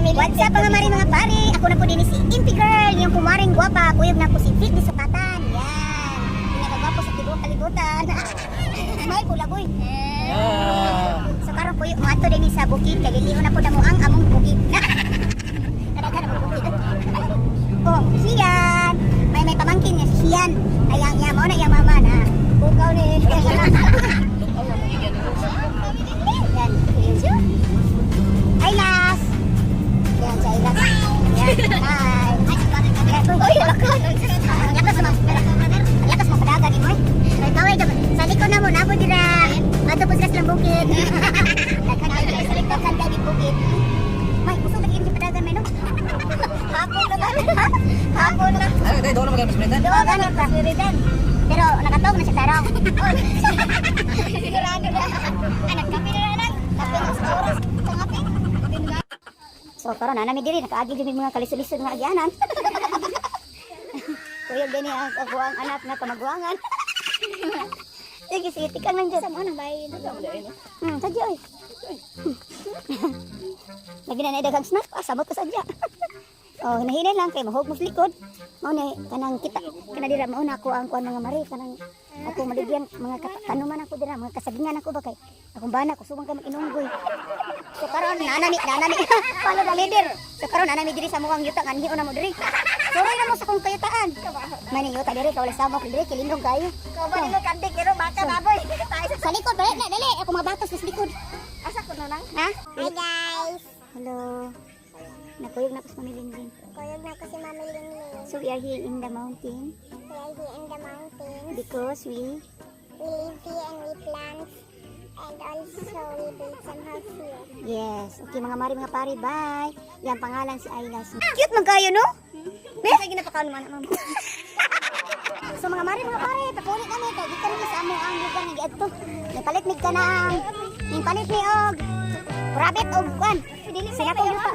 What's up, mga mari, mga pare? Ako na po din si Impi Girl, yung kumaring gwapa. Kuyog na po si Vic di Sukatan. Yan. Pinakagwapo sa tibuok kalibutan. Smile po lagoy. So karon po yung mga din sa bukid kay liliho na po na mo ang among bukid. Kadaghan na po bukid. Oh, siyan. May pamangkin niya si Sian. Ay ang iya mo na iya mama na. Bukaw ni. Yan. Aylas. Yan si Aylas. Yan. Hi. Uy, ang lakas mo. Ang lakas mo padagan ni mo. Ay, kaway ka. Sa likod na mo, nabo dira. Ato po sila silang bukid. Daghan kayo sa likod kan kay bukid. May kusog lagi yung padagan may no. Hapon na hapon na. Ano, tayo, doon na mag-president? Doon ganun pa. Pero nakatawag na siya tarong. Sigurado na. Anak, kape na anak. Kape na sa oras. Sa kape. So karon na nami diri nakaagi jud mig mga kalisod-lisod nga agianan. Kuyog gani ang ako ang anak nga kamaguangan. Sige, sige, tikang lang dyan. Sa mga bay. Sadya oy. Lagi na daghang snack, ah, samot ka sadya. Oh, hinahinay lang kay mahog mo sa likod. Mao ni kanang kita kana dira mao na ako ang kuan, mga mari, kanang ako maligyan mga kanuman ako dira, mga kasagingan ako ba kay akong bana kusugan kay mag-inunggoy. So karon nanami nanami follow the leader. So karon nanami diri sa muang yuta nganhion na mo diri. Suroy na mo sa kong kayutaan. May yuta diri ka wala samok diri kilindong kayo. Ko ba nilo kandik pero baka baboy. Sa likod dali na dali ako mga batos sa likod. Asa ko na lang? Ha? Hi guys. Hello. Nakuyog na ko sa Mami Lingling. Kuyog na ko si Mami Lingling. So we are here in the mountain We are here in the mountain. Because we We live here and we plant and also we build some house here. Yes. Okay, mga mari, mga pare, bye. Yan pangalan si Aylas. Cute man kayo, no? Be? Sige napakaon man, ma'am. So mga mari, mga pare, papuli kami kay gikan mi sa amo ang lugar nga giadto. Nipalit mig kanang, nipalit mi og rabbit og kwan. Sa atong yuta.